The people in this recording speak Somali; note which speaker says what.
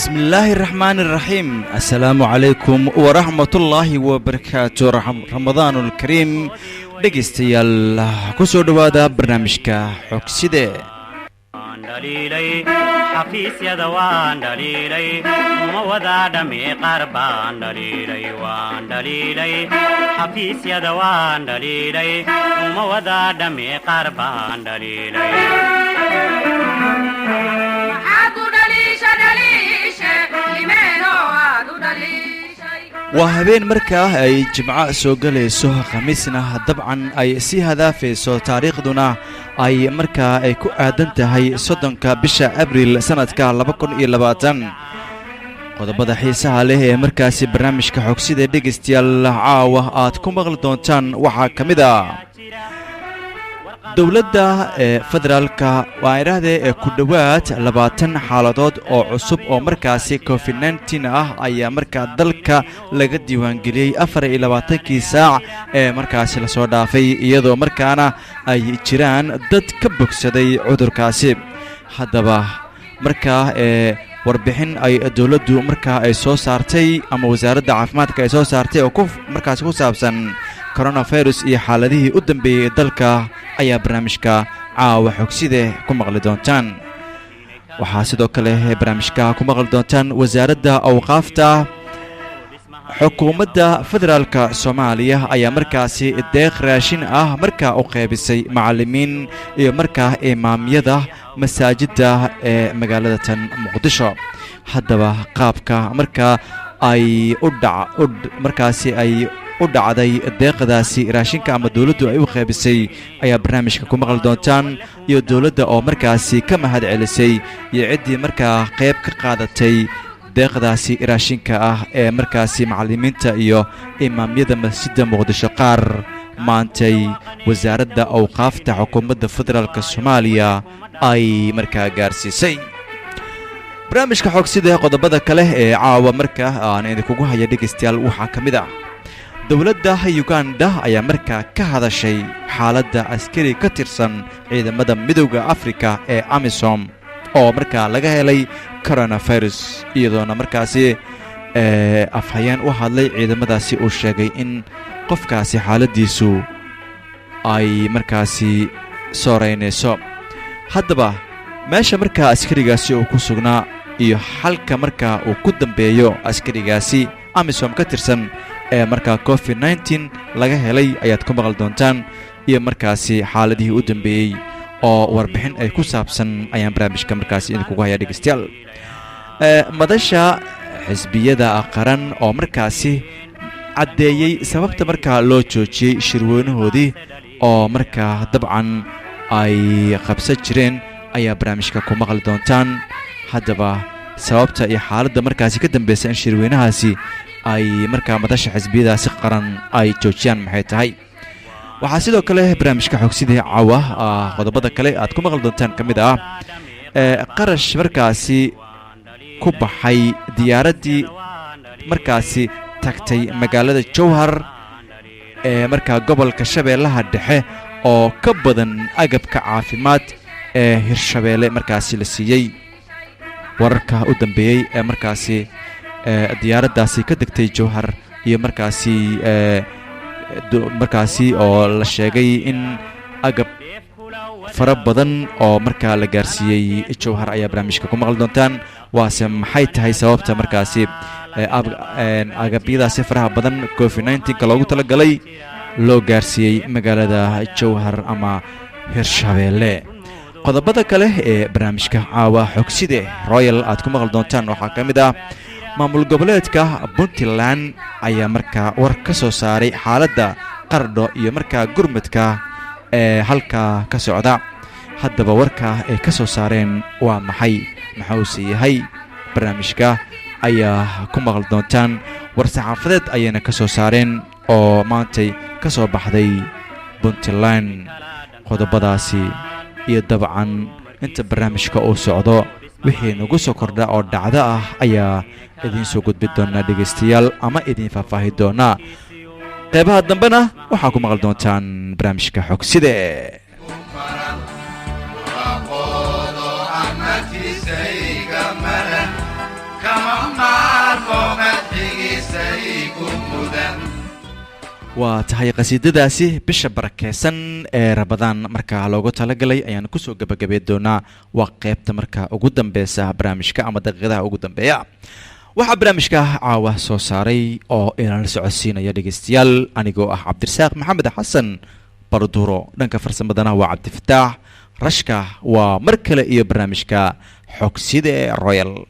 Speaker 1: Bismillaahi raxmaani raxiim. Assalaamu calaykum waraxmatullaahi wabarakaatu. Ramadaanulkariim, dhegaystayaal, ku soo dhowaada barnaamijka Xogside.
Speaker 2: Xafiisyada waan dhaliilay, uma wadaa dhami, qaar baan dhaliilay, waan dhaliilay. Xafiisyada waan dhaliilay, uma wadaa dhami, qaar baan dhaliilay.
Speaker 1: Waa habeen markaa ay Jimco soo gelayso, Khamiisna dabcan ay sii hadaafayso, taariikhduna ay markaa ay ku aadan tahay 30-ka bisha Abriil sanadka 2020. Qodobada xiisaha leh ee markaasi barnaamijka Xogsida, dhegaystayaal, caawa aad ku maqli doontaan waxaa ka mid ah dowladda ee federaalka, waa idhaahdee, ee ku dhowaad 20 xaaladood oo cusub oo markaasi COVID-19 ah ayaa markaa dalka laga diiwaangeliyey 24-kii saac ee markaasi lasoo dhaafay, iyadoo markaana ay jiraan dad ka bogsaday cudurkaasi. Haddaba markaa ee warbixin ay dowladdu markaa ay soo saartay ama wasaaradda caafimaadka ay soo saartay oo ku markaasi ku saabsan coronavirus iyo xaaladihii u dambeeyey ee dalka ayaa barnaamijka caawa Xogside ku maqli doontaan. Waxaa sidoo kale barnaamijka ku maqli doontaan wasaaradda awqaafta xukuumadda federaalka Soomaaliya ayaa markaasi deeq raashin ah markaa u qaybisay macallimiin iyo markaa imaamyada masaajidda ee magaalada tan Muqdisho. Haddaba qaabka markaa ay u dha markaasi ay u dhacday deeqdaasi raashinka ama dowladdu ay u qaybisay ayaa barnaamijka ku maqli doontaan, iyo dowladda oo markaasi ka mahad celisay iyo ciddii markaa qayb ka qaadatay deeqdaasi raashinka ah ee markaasi macallimiinta iyo imaamyada masjidda Muqdisho qaar maantay wasaaradda awqaafta xukuumadda federaalka Soomaaliya ay markaa gaarsiisay. Barnaamijka Xogsida qodobada kale ee caawa markaa aan idinkugu haya, dhegaystayaal, waxaa ka mid ah dowladda Yuganda ayaa markaa ka hadashay xaaladda askari ka tirsan ciidamada Midowda Afrika ee AMISOM oo markaa laga helay coronavirus, iyadoona markaasi afhayeen u hadlay ciidamadaasi uu sheegay in qofkaasi xaaladdiisu ay markaasi sooraynayso. Haddaba meesha markaa askarigaasi uu ku sugnaa iyo xalka markaa uu ku dambeeyo askarigaasi AMISOM ka tirsan ee markaa COVID-19 laga helay ayaad ku maqli doontaan, iyo markaasi xaaladihii u dambeeyey oo warbixin ay ku saabsan ayaan barnaamijka markaasi idinkugu hayaa, dhegeystayaal. Madasha xisbiyada qaran oo markaasi caddeeyey sababta markaa loo joojiyey shirweynahoodii oo markaa dabcan ay qabsan jireen ayaa barnaamijka ku maqli doontaan. Haddaba sababta iyo xaaladda markaasi ka dambeysa in shirweynahaasi ay markaa madasha xisbiyadaasi qaran ay joojiyaan maxay tahay? Waxaa sidoo kale barnaamijka Xogsidii cawa qodobada kale aad ku maqli doontaan ka mid ah qarash markaasi ku baxay diyaaraddii markaasi tagtay magaalada Jowhar ee markaa gobolka Shabeellaha Dhexe oo ka badan agabka caafimaad ee Hirshabeelle markaasi la siiyey. Wararka u dambeeyey ee markaasi diyaaraddaasi ka degtay Jowhar iyo markaasi oo la sheegay in agab fara badan oo markaa la gaarsiiyey Jowhar ayaa barnaamijka ku maqli doontaan. Waase maxay tahay sababta markaasi agabyadaasi faraha badan COVID-19-ka loogu talagalay loo gaarsiiyey magaalada Jowhar ama Hirshabeelle? Qodobada kale ee barnaamijka caawa Xogside Royal aad ku maqli doontaan waxaa ka mid ah maamul goboleedka Puntland ayaa markaa war ka soo saaray xaaladda Qardho iyo markaa gurmudka ee halkaa ka socda. Haddaba warka ay ka soo saareen waa maxay, maxuuse yahay? Barnaamijka ayaa ku maqli doontaan. War-saxaafadeed ayayna ka soo saareen oo maantay ka soo baxday Puntland. Qodobadaasi iyo dabcan inta barnaamijka uu socdo wixii nagu soo kordha oo dhacdo ah ayaa idiin soo gudbi doonaa, dhegaystayaal, ama idiin faahfaahi doonaa. Qeybaha dambena waxaa ku maqli doontaan barnaamijka Xogside.
Speaker 3: Aqoodo amatiisayga maran kama.
Speaker 1: Waa tahay, qasiidadaasi bisha barakeysan ee Ramadaan markaa loogu talagalay ayaan kusoo gabagabey doonaa. Waa qeybta markaa ugu dambeysa barnaamijka ama daqiiqadaha ugu dambeeya. Waxaa barnaamijka caawa soo saaray oo inala socodsiinaya, dhegeystayaal, anigoo ah Cabdirasaaq Maxamed Xasan Barduuro. Dhanka farsamadana waa Cabdifataax Rashka. Waa mar kale iyo barnaamijka Xogside Royal.